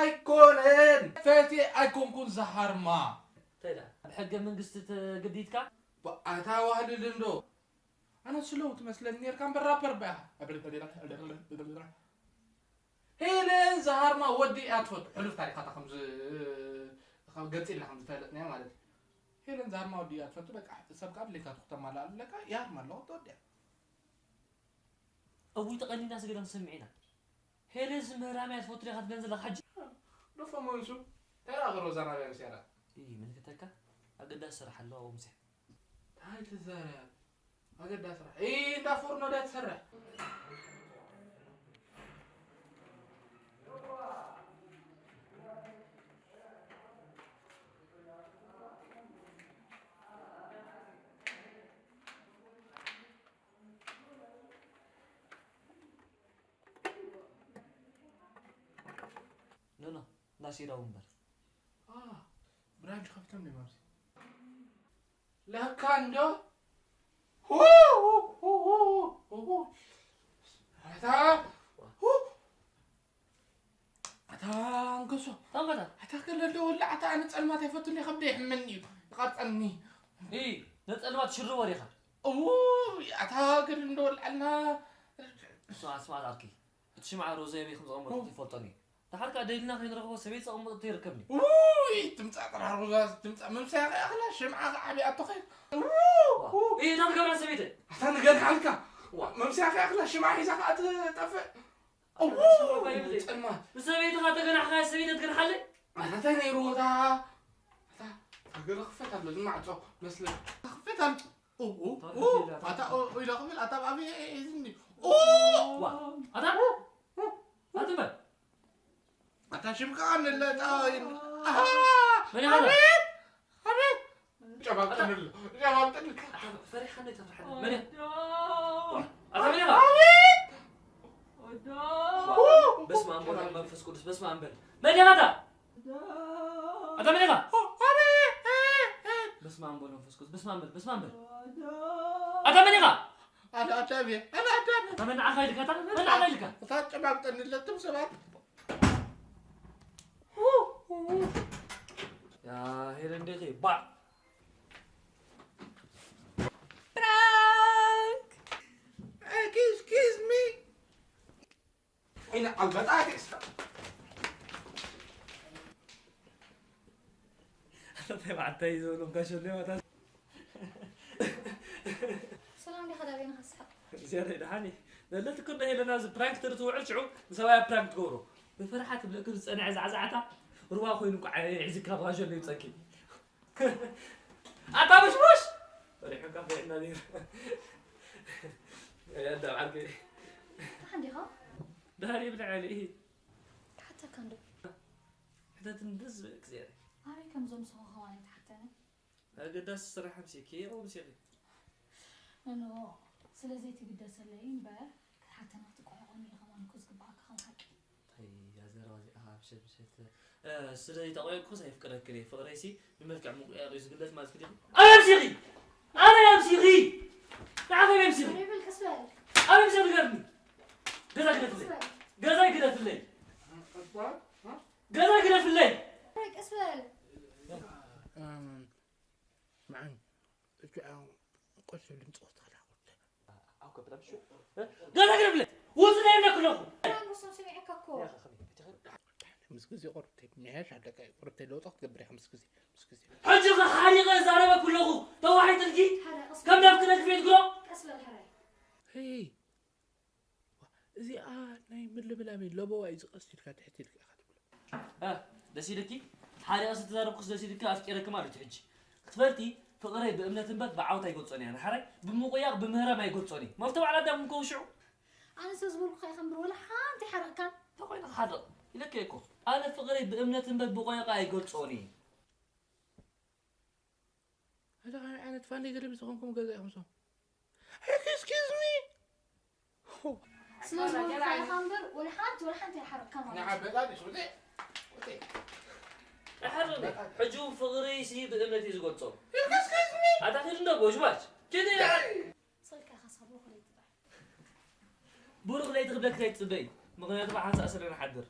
ኣይኮነን። ፈትየ ኣይኮንኩን ዝሃርማ። እንታይ ደኣ? ብሕገ መንግስቲ ተገዲድካ? ኣታ ዋህልል እንዶ። ኣነ ስለው ትመስለኒ ኔርካ እምበር ራፐር እባ ኢኻ። ሄለን ዝሃርማ ወዲ እያ ትፈቱ። ሕሉፍ ታሪኻታ ከም ዝ-፣ ከም ገጺልና ከም ዝፈለጥናዮ ማለት እዩ። ሄለን ዝሃርማ ወዲ እያ ትፈቱ። በቃ ሰብ ካብ ድሌታቱ ክተማላኣሉ ኣለካ። ይሃርማ ኣለኹ፣ ተወዲኣ። እውይ፣ ተቐኒና ስገደን ሰሚዕና። ሄለን ዝምህራም እያ ትፈቱ ዲኻ ትብለን ዘለኻ ሕጂ? ደፎ መንሱ፣ እንታይ ደኣ ክሮዛ ናብያ ምስ ያላ? እይ፣ ምልክተካ፣ ኣገዳሲ ስራሕ ኣለዋ፣ ወምስያ። እንታይ ትዛረብ? ኣገዳሲ ስራሕ። እይ፣ እንዳ ፎርኖ ድያ ትሰርሕ? ኖ፣ ኖ፣ ናሲራ ወንበር። አ፣ ብራንች ከፊቶም ድዮም ኣብዚ? ለካ እንዶ። ሁ፣ ሁ፣ ሁ፣ ሁ፣ ሁ። ኣታ፣ ሁ። ኣታ ኣንገሶ። ታንገታ። ኣታ ከለዶ ወላ ኣታ ኣነ ጸልማት ኣይፈቱን፣ ከብደ ይሕመኒ እዩ። ይቐርጸኒ። እይ፣ ነጸልማት ሽርወር ኢኻ። እው፣ ኣታ ገድል እንዶ ወልዓልና። ስማ፣ ስማ፣ ኣርኪ። እቲ ሽምዓ ሮዛ የበይ ከም ዘቐመጥኩ ኦ። ይፈልጦን እዩ። ደሓር ከኣ ደሊና ከይንረኽቦ ሰበይቲ ዘቐመጠቶ ይርከብኒ። ውይ፣ ትምጻእ ጥራሕ ሮዛ፣ ትምጻእ። መምሰያ ከይኣኽላ ሽምዓ ከዓብያ ኣቶ ኸይድ። ዋ፣ እይ፣ እታ ትገብራ ሰበይቲ። ኣታ ንገንሓልካ። ዋ። መምሰያ ከይኣኽላ ሽምዓ ሒዛ ከኣ ትጠፍእ። ኣታ እው፣ ሽምዓ ይብለይ። ጸልማት። ንሰበይትኻ ተገናሕካ ሰበይቲ ትገንሓለይ? ኣታ እንታይ ነይሩ ወታ? ኣታ፣ ኣታ ገለ ክፈት ኣሎ፣ ዝማዕጾ መስለ። ክፈት ኣሎ። ኡ፣ ኡ፣ ኡ፣ ኣታ፣ ኡ፣ ኡ ኢለ ክብል፣ ኣታ ኣብ ኣፍየ ሒዝኒ። ኡ! ዋ፣ ኣታ፣ ኣታ በል። ኣታ ሽምካ ንለጣ፣ ኣሃ! መን ኢኻ? ኣቤት! ኣቤት! ጨባብጥንሉ፣ ጨባብጥንሉ። ኣታ ፈሪሓ እንደ ተፍርሓ። መን ኢኻ? ዋ፣ ኣታ መን ኢኻ? ኣቤት! ዋ፣ በስመ ኣብ ወወልድ ወመንፈስ ቅዱስ፣ በስመ ኣብ በል። መን ኢኻ ኣታ? ኣታ መን ኢኻ? በስመ ኣብ ወወልድ ወመንፈስ ቅዱስ። በስመ ኣብ በል፣ በስመ ኣብ በል። ኣታ መን ኢኻ? ኣነ ኣዳም እየ፣ ኣነ ኣዳም እየ። ኣታ መን ንዓኻ ኢልካ፣ ኣታ መን ንዓኻ ኢልካ? እታ ጨባብጠኒ ለትም ሰባት። ያ ሄለን እንዴት ባዕ። ፕራንክ! ኤክስኪዝ ሚ። ኢነ ኣልበጣ ክእስራ። ኣታ እንታይ በዓልታይ እዩ ዝብሎም ጋሽ ወልደ ማታ? ሰላም ዲኻ ዳቤና ክስሓቕ? እግዚኣብሔር ደሓን እዩ። ዘለትኩ እንዶ ሄለና፣ እዚ ፕራንክ ትሪ ትውዕል ሽዑ ንሰብኣያ ፕራንክ ትገብሮ። ብፍርሓት ትብለኪ ዝጸንዐ ዛዕዛዕታ ሩባ ኮይኑ እንቋዕ ሒዝካ ብጋሽ ወልደ ይውጸኪ። ኣታ በሽበሽ! ፈሪሑካ ፈሪሕና ነይሩ። ኣይ ኣዳም ዓርከይ። ደሓን ዲኻ? ደሓን እየ ብልዓሊ። ክሓተካ እንዶ። ሕተትኒ ደስ ዝበለኪ እግዚኣብሔር። ኣበይ ከም ዘምስኹ ከማን ኣይተሓተነ። ኣገዳሲ ስራሕ ኣምሲኪ፣ የቐው ኣምሲኺ። ኖ፣ ስለ ዘይትግደሰለይ እምበር፣ ክትሓተኒ ክትቆሖቆኒ ኢኻ ከማን እኮ ዝግብኣካ ከም ሓቂ። ኣይ፣ እዛ ዘረባ እዚኣ ካብ ሸድ ሸድ፣ እ፣ ስለ ዘይተቆየኩስ ኣይፍቅረክን እየ። ፍቅረይሲ ብመልክዕ ምቁያር እዩ ዝግለጽ ማለት ዲኺ? ኣበይ ኣምሲኺ? ኣበይ ኣምሲኺ? ንዓኺ ኣበይ ኣምሲኺ? ኣበይ በል ቀስ በል። ኣበይ ኣምሲኺ ንገርኒ። ገዛ ግደፍለይ። ቀስ በል። ገዛ ግደፍለይ። ቀስ በል። ገዛ ግደፍለይ። ኣበይ ቀስ በል። እም፣ መዓን፣ እጅ፣ ኣው፣ ቆልፍ ድምፂ ወስድካ ዳኣ። ኣው፣ ከብዳ ብሹ። ገዛ ግደፍለይ። ውፅእ ናይ እምነት ክለኹ። ኣንበሶም ሰሚዐካ እኮ። ምስ ግዜ ቁርብተይ፣ ምሕያሽ ኣለካ እዩ። ቁርብተይ ለውጢ ክትገብር ኢኻ ምስ ግዜ፣ ምስ ግዜ። ሕጂ ኸ ሓሪቐ እዛረበ ኩለኹ ተዋሒጥልኪ? ሓረ፣ ቀስ ከም ናብ ክነግፍ የትግሮ? ቀስ በል፣ ሕራይ። ሄይ፣ እዚኣ ናይ ምልምላመይ ለበዋ እዩ፣ ዝቐስ ኢልካ ትሕት ኢልካ ኢኻ ትብሎ። እ፣ ደስ ኢልኪ? ሓሪቐ ዝተዛረብኩስ ደስ ኢልኪ? ኣፍቂረኪ ማለት እዩ ሕጂ። ክትፈልጢ፣ ፍቕረይ ብእምነት እምበር ብዓወት ኣይገልጾን እየ። ንሓራይ ብምቑያቕ ብምህራም ኣይገልጾን እየ። መፍቶ በዓል ኣዳም ምከውን ሽዑ? ኣነ ሰብ ዝበልኩኻ ኢኻ እምበር ወላ ሓንቲ ሓረቕካን። እንታይ ኮይንካ ሓርቕ? ኢለኪ እኮ። ኣነ ፍቕረይ ብእምነት እምበር ብቆየቃ ኣይገልጾን እየ። ኣታ ከመይ ዓይነት ፋንዴ ገለ ብዝኾንኩም ገዛ ኢኹም ሶም? ኤክስኪዝ ሚ። ስለ ዝበልኩኻ ኢኻ እምበር ወላ ሓንቲ፣ ወላ ሓንቲ ኣይሓረቕካን ማለት እዩ። ንዓ በጣም ይስውጤ። ውጤ። ኣይሓርቕን። ሕጂ እውን ፍቕረይሲ ብእምነት እዩ ዝገልጾ። ኤክስኪዝ ሚ። ኣታ ኪድ እንዶ ቦሽባሽ። ኪድ። ስቕ ኢልካ ኢኻ ስኻ ብሩኽ ለይቲ ጥራይ። ብሩኽ ለይቲ ክብለኪ ኣይትጽበዪ። ምኽንያቱ ብሓንሳእ ስለ ንሓድር።